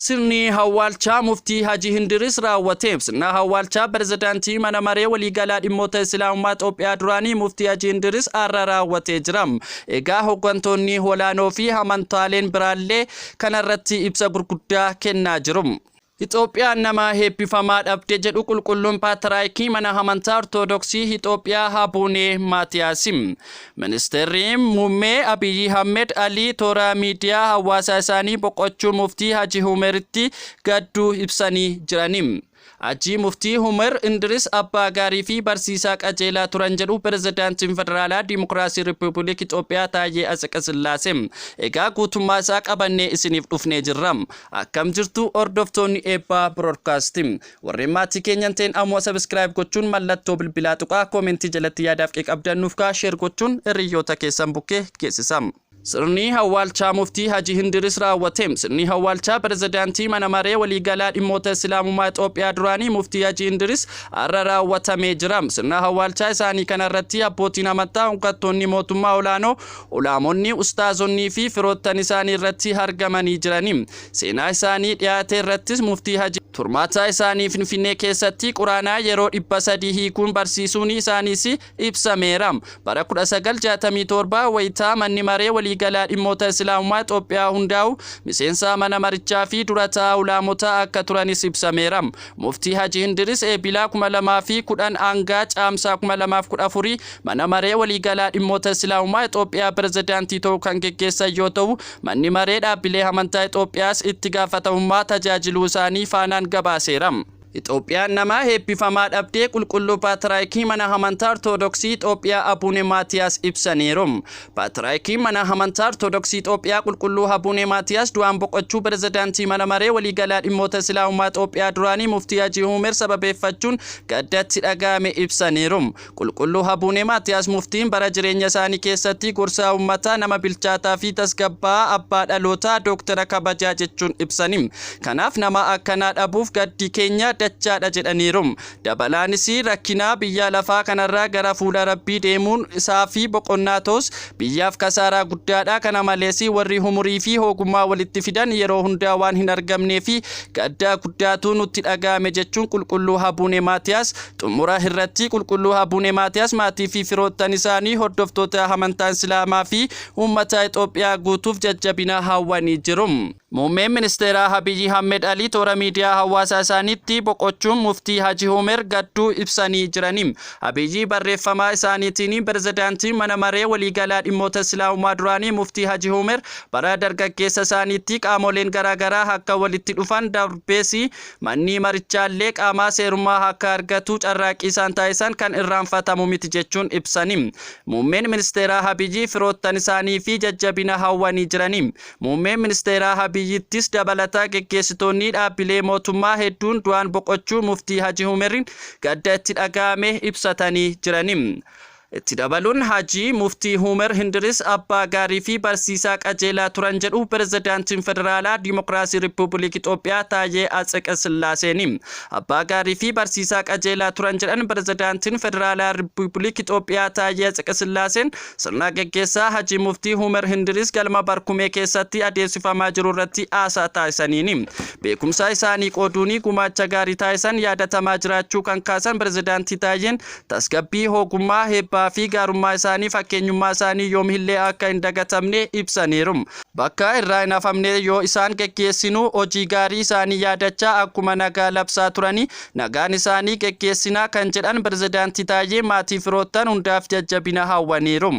Sirni hawwaalchaa Muftii Haji Hindiris raawwate. Sirna hawwaalchaa Pirezidaantii Mana Maree Waliigalaa Dhimmoota Islaamummaa Itoophiyaa duraanii Muftii Haji Hindiris har'a raawwatee jira. Egaa hoggantoonni olaanoo fi amantaaleen biraallee kanarratti ibsa gurguddaa kennaa jiru. Itoophiyaan nama eebbifamaa dhabde jedhu Qulqulluun Paatiraayikii Mana Amantaa Ortodoksii Itoophiyaa Abuunee Maatiyaasi. Ministeerri Muummee Abiyyi Ahmed Alii toora miidiyaa hawaasaa isaanii boqochuu Muftii Haji Humeritti gadduu ibsanii jirani. Hajii Muftii Humer Indiris abbaa gaarii fi barsiisaa qajeelaa turan jedhu Pirezidaantiin Federaalaa Dimokiraasii Riippubiliik Itoophiyaa Taayyee Atsiqasillaasee. Egaa guutummaa isaa qabannee isiniif dhufnee jirra. Akkam jirtu hordoftoonni Eebbaa Broadcast? Warreen maatii keenya hin ta'in ammoo subscribe gochuun mallattoo bilbilaa tuqaa, koomentii jalatti yaadaaf qeeqa qabdan nuuf kaa'aa, share gochuun hiriyoota keessan bukkee geessisa. Sirni hawwaalchaa Muftii Haji Hindiris raawwate. Sirni hawwaalchaa Pirezidaantii Mana Maree Waliigalaa Dhimmoota Islaamummaa Itoophiyaa duraanii Muftii Haji Hindiris har'a raawwatamee jira. Sirna hawwaalchaa isaanii kanarratti abbootiin amantaa, hoggantoonni mootummaa olaanoo, ulaamonni, ustaazonnii fi firoottan isaanii irratti argamanii jirani. Seenaa isaanii dhiyaate irrattis Muftii Haji turmaataa isaanii Finfinnee keessatti Quraanaa yeroo 300 hiikuun barsiisuun isaaniis ibsameera. Bara 1967 wayitaa Manni Maree Waliigalaa Dhimmoota Islaamummaa Itoophiyaa hundaa'u miseensa mana marichaa fi dura taa'aa ulaamotaa akka turanis ibsameera. Muftii Haji Hindiris Eebila 2010 hanga Caamsaa 2014 Mana Maree Waliigalaa Dhimmoota Islaamummaa Itoophiyaa pirezidaantii ta'uu kan geggeessan yoo ta'u, Manni Maree Dhaabbilee Amantaa Itoophiyaas itti gaafatamummaa tajaajiluu isaanii Faanaan gabaaseera. Itoophiyaan nama eebbifamaa dhabdee Qulqulluu Paatiraayikii Mana Amantaa Ortodoksii Itoophiyaa Abuune Maatiyaas ibsaniiru. Paatiraayikiin Mana Amantaa Ortodoksii Itoophiyaa Qulqulluu Abuune Maatiyaas du'aan boqochuu Pirezidaantii Mana Maree Waliigalaa Dhimmoota Islaamummaa Itoophiyaa duraanii Muftii Hajii Huumer sababeeffachuun gadda itti dhaga'ame ibsaniiru. Qulqulluu Abuune Maatiyaas Muftiin bara jireenya isaanii keessatti gorsaa uummataa, nama bilchaataa fi tasgabbaa'aa, abbaa dhalootaa, dooktara kabajaa jechuun ibsani. Kanaaf nama akkanaa dhabuuf gaddi keenya dachaadha jedhaniiru. Dabalaanis rakkinaa biyya lafaa kanarraa gara fuula Rabbii deemuun isaa fi boqonnaa ta'us biyyaaf kasaaraa guddaadha. Kana malees warri umurii fi ogummaa walitti fidan yeroo hundaa waan hin argamnee fi gadda guddaatu nutti dhaga'ame jechuun Qulqulluu Abuune Maatiyaas Xumura irratti Qulqulluu Abuune Maatiyaas maatii fi firoottan isaanii, hordoftoota amantaa Islaamaa fi uummata Itoophiyaa guutuuf jajjabina hawwanii jiru. Muummeen Ministeeraa Abiyyi Ahmed Alii toora miidiyaa hawaasaa isaaniitti boqochuun Muftii Haji Umer gadduu ibsanii jirani. Abiyyi barreeffamaa isaaniitiin Pirezidaantiin Mana Maree Waliigalaa Dhimmoota Islaamummaa duraanii Muftii Haji Umer bara dargaggeessa isaaniitti qaamoleen garaagaraa akka walitti dhufan darbees Manni marichaallee qaamaa seerummaa akka argatu carraaqqii isaan taasisan kan irraanfatamu miti jechuun ibsani. Muummeen Ministeeraa Abiyyi firoottan isaanii fi jajjabina hawwanii jirani. Muummeen Ministeeraa Abiyyittis dabalataa geggeessitoonni dhaabbilee mootummaa hedduun du'aan boqochuu Muftii Haji Umerin gadda itti dhaga'ame ibsatanii jirani. Itti dabaluun Hajii Muftii Humer Hindiris abbaa gaarii fi barsiisaa qajeelaa turan jedhu Pirezidaantiin Federaalaa Dimokiraasii Riippubiliik Itoophiyaa Taayyee Atsiqasillaaseeni. Abbaa gaarii fi barsiisaa qajeelaa turan jedhan Pirezidaantiin Federaalaa Riippubiliik Itoophiyaa Taayyee Atsiqasillaaseen sirna geggeessaa Hajii Muftii Humer Hindiris galma Barkumee keessatti adeemsifamaa jiru irratti haasaa taasisaniini. Beekumsa isaanii qooduuni gumaacha gaarii taasisan yaadatamaa jiraachuu kan kaasan Pirezidaantii Taayyeen Tasgabbii, ogummaa, eebbaa fi gaarummaa isaanii fakkeenyummaa isaanii yoomillee akka hin dagatamne ibsaniiru. Bakka irraa hin hafamne yoo isaan geggeessinu hojii gaarii isaanii yaadachaa akkuma nagaa labsaa turanii nagaan isaanii geggeessina kan jedhan Pirezidaanti Taayyee maatii firoottan hundaaf jajjabina hawwaniiru.